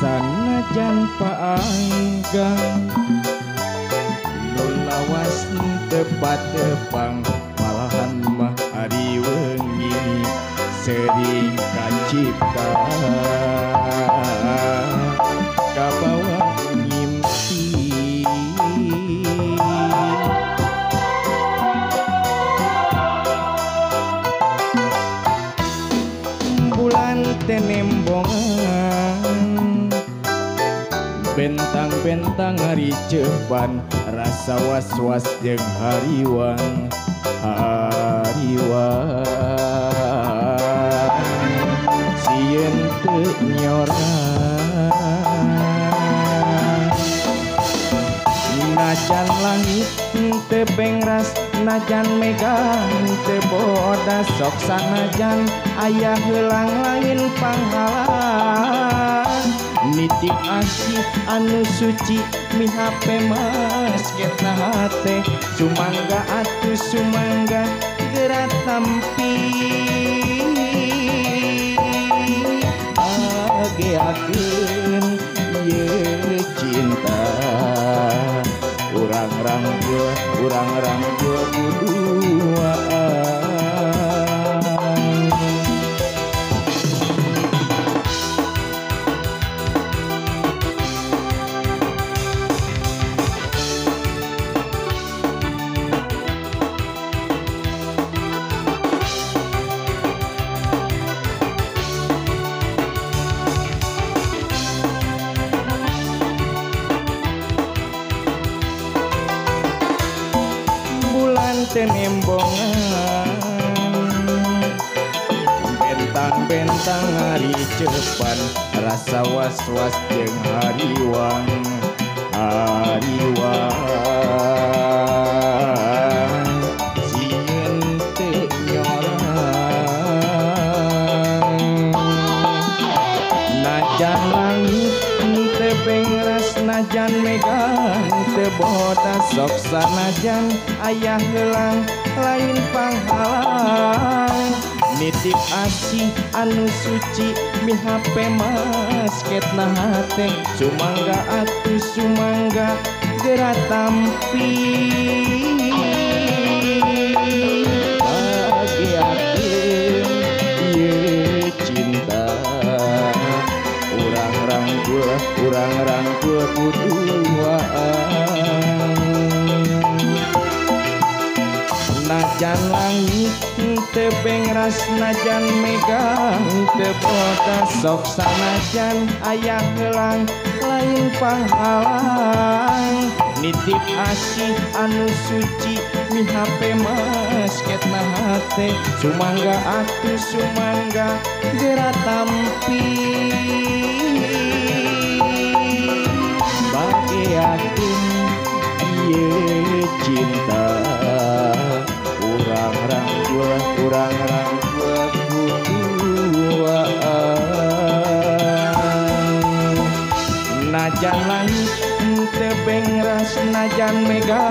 Sanajan paanggang nu lawas tepat-tepang malahan mah ari wengi sering kacipta kabawa ngimpi. Bulan tenembongan bentang-bentang hari cepan rasa was-was jeung hariwang hariwang sieun teu nyorang. Najan langit teu bengras najan mega teu bodas sok sanajan aya heulang lain panghalang nitip asih anu suci mihape masketna hate sumangga atuh sumangga geura tampi bageakeun ieu cinta urang rangkul kuduaan. Tenembongan bentang-bentang hari cepan rasa was-was jeung hariwang hariwang sieun teu nyorang. Najan langit teu bengras najan mega teu bodas sok sanajan aya heulang lain panghalang nitip asih anu suci mihape masketna hate sumangga atuh sumangga geura tampi bageakeun ieu cinta urang rangkul kuduaan. Najan langit teu bengras najan mega teu bodas sok sanajan aya heulang lain panghalang nitip asih anu suci mihape masketna hate sumangga atuh sumangga geura tampi bageakeun ieu cinta urang rangkul kuduaan. Najan langit teu bengras najan mega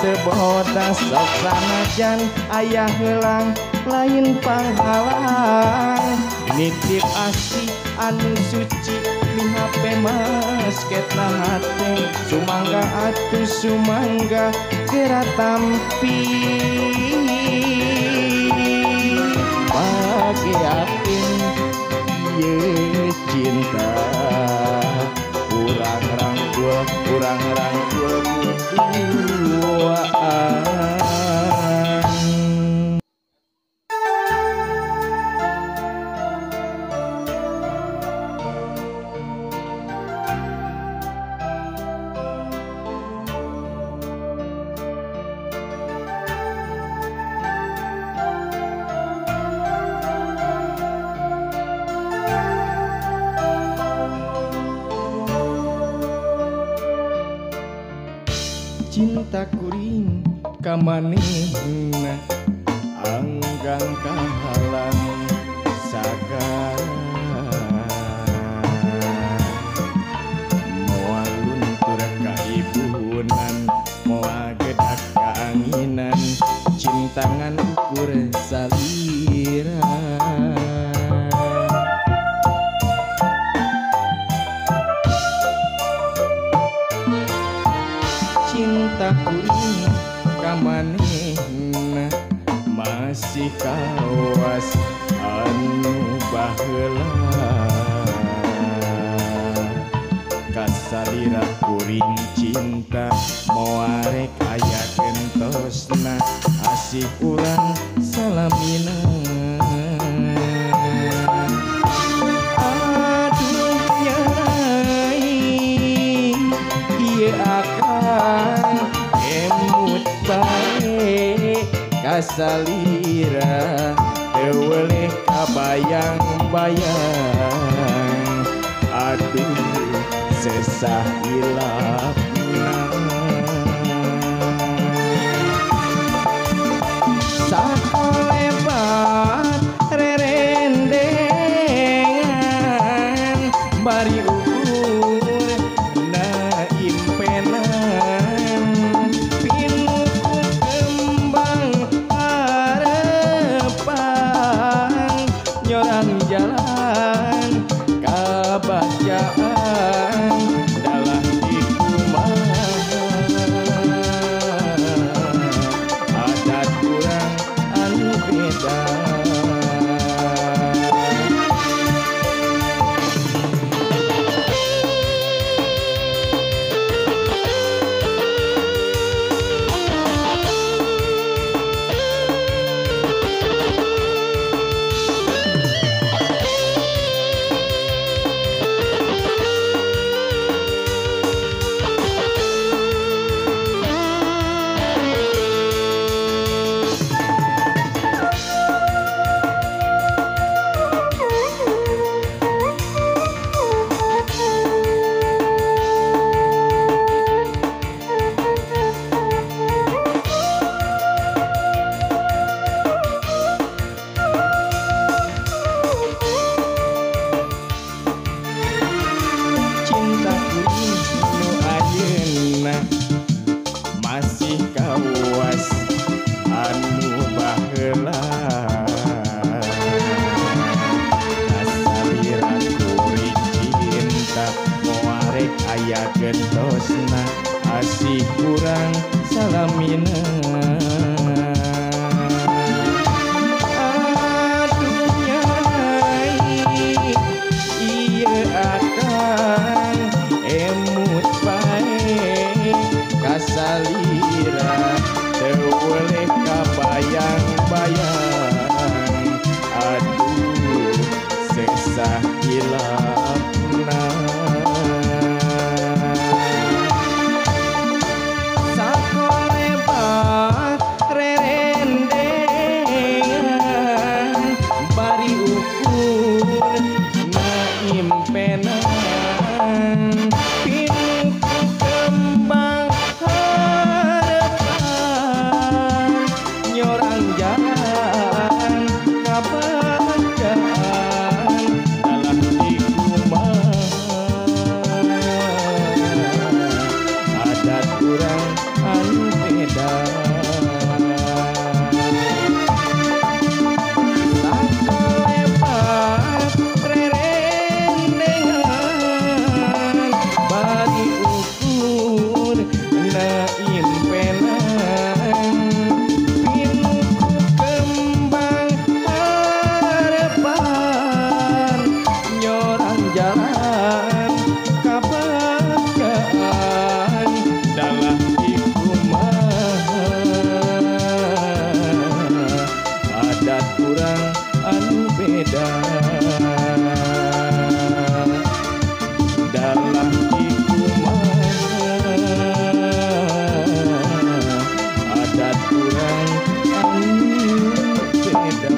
teu bodas sok sanajan aya heulang lain panghalang nitip asih anu suci mihape masketna hate sumangga atuh sumangga geura tampi bageakeun ieu cinta urang rangkul kuduaan. Cinta kuring ka manehna anggang kahalang sagala moal luntur kaibunan moal gedak kaanginan cinta ngan ukur salira. Cinta kuring ka manehna masih kawas anu baheula. Kasalira kuring cinta moarek aya gentosna asih urang salamina. Aduh nyai ieu akang emut bae kasalira teu weleh kabayang-bayang. Aduh sesah hilapna. Sakolebat rerendengan bari ukur na impenan pinuku kembang harapan nyorang jalan kabacaan dalah dikumaha adat urang anu beda. Cinta kuring nu ayeuna masih kawas anu baheula. Kasalira kuring cinta moarek aya gentosna asih urang salamina. Aduh nyai ieu akang emut bae kasalira teu weleh kabayang-bayang. Aduh sesah hilapna. Sakolebat rerendengan bari ukur na impenan pinuku kembang harapan nyorang jalan kabacaan dalah dikumaha adat urang anu beda. Sakolebat rerendengan bari ukur na impenan pinuku kembang harapan nyorang jalan kabacaan dalah dikumaha adat urang anu beda. Dalah dikumaha adat urang anu beda.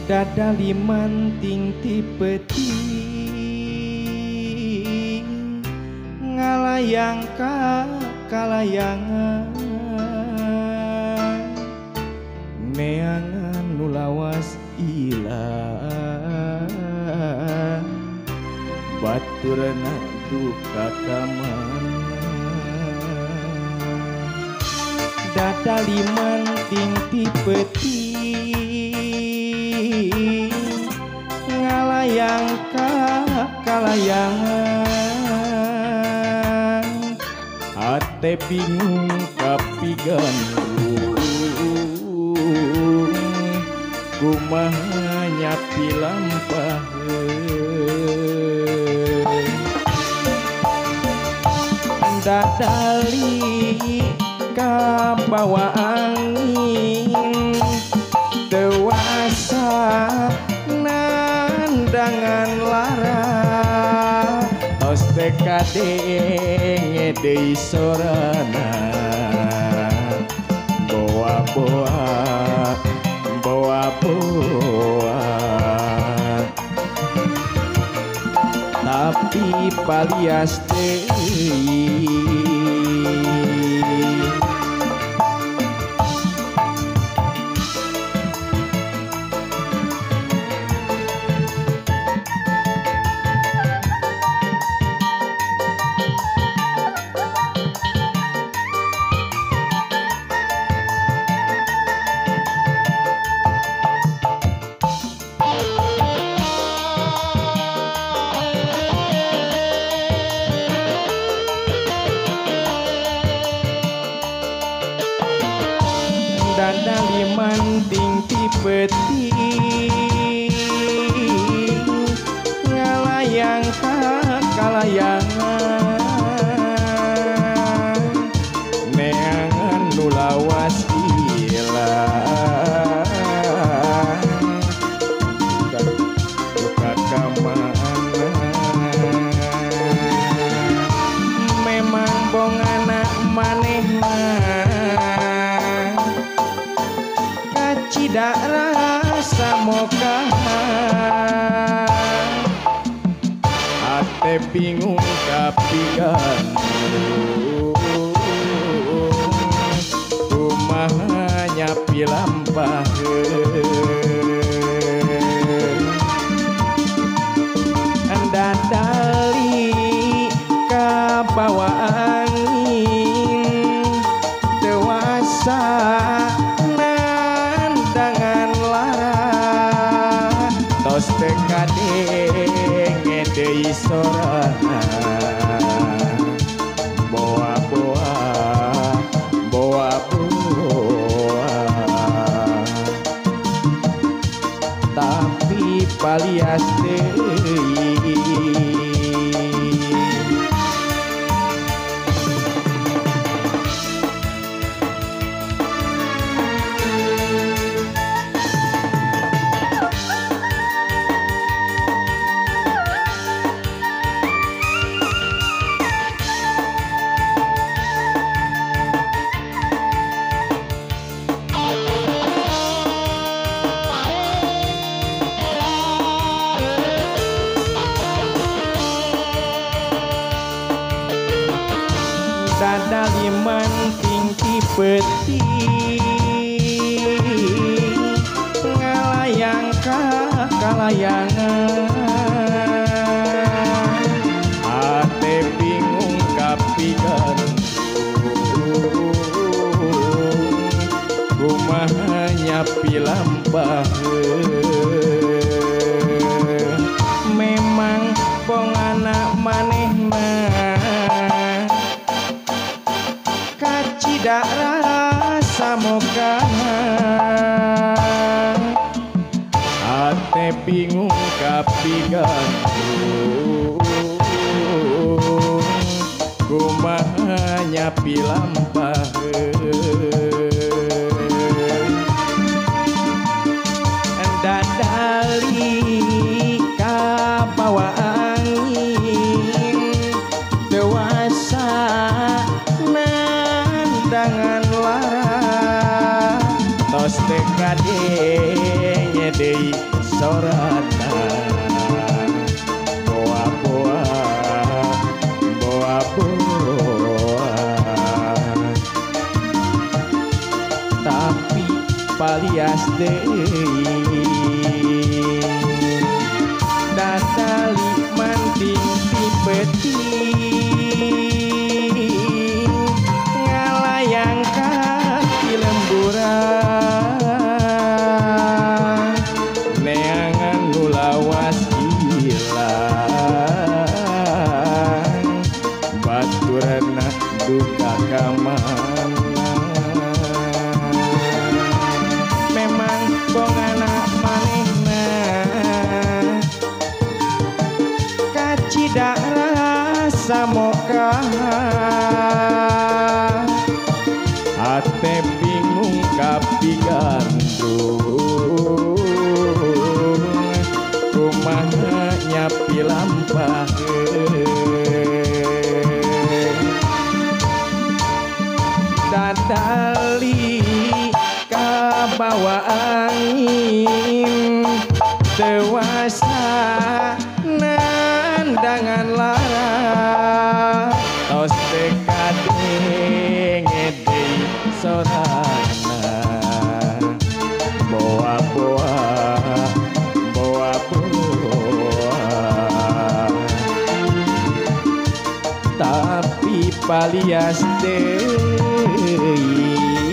Dada limanting ti peuting ngalayang ka kalayangan neangan nu lawas ilang baturna duka ka mana. Dada limanting ti peuting ngalayang ka kalayangan hate bingung kapigantung kumaha nyapi lampaheun. Dadali kabawa angin dewasa nandangan lara tos teu kadenge deui sorana boa-boa boa-boa tapi palias deui. Dada limanting ti peuting ngalayang ka kalayangan neangan nu lawas ilang duka ka mana. Memang bongana manehna kacida rasa mokahan hate bingung kapigantung kumaha nyapi lampaheun. Dadali kabawa angin dewasa nandangan lara tos teu kadenge deui sorana boa-boa boa-boa tapi palias deui. Dada limanting ti peuting ngalayang ka kalayangan hate bingung kapigantung kumaha nyapi lampaheun. Memang bongana manehna kacida rasa mokahan hate bingung kapigantung kumaha nyapi lampaheun. Dadali kabawa angin dewasa nandangan lara tos teu kadenge deui sorana boa boa boa boa tapi palias deui dadali manting ti peuting ngalayang ka lemburan neangan nu lawas ilang baturna duka ka mana memang bongana manehna kacida rasa moka hate bingung kapigandung kumaha nyapi lampaheun dadali kabawa angin dewasa nandangan lara tos teu kadenge deui sorana boa boa boa boa tapi palias deui.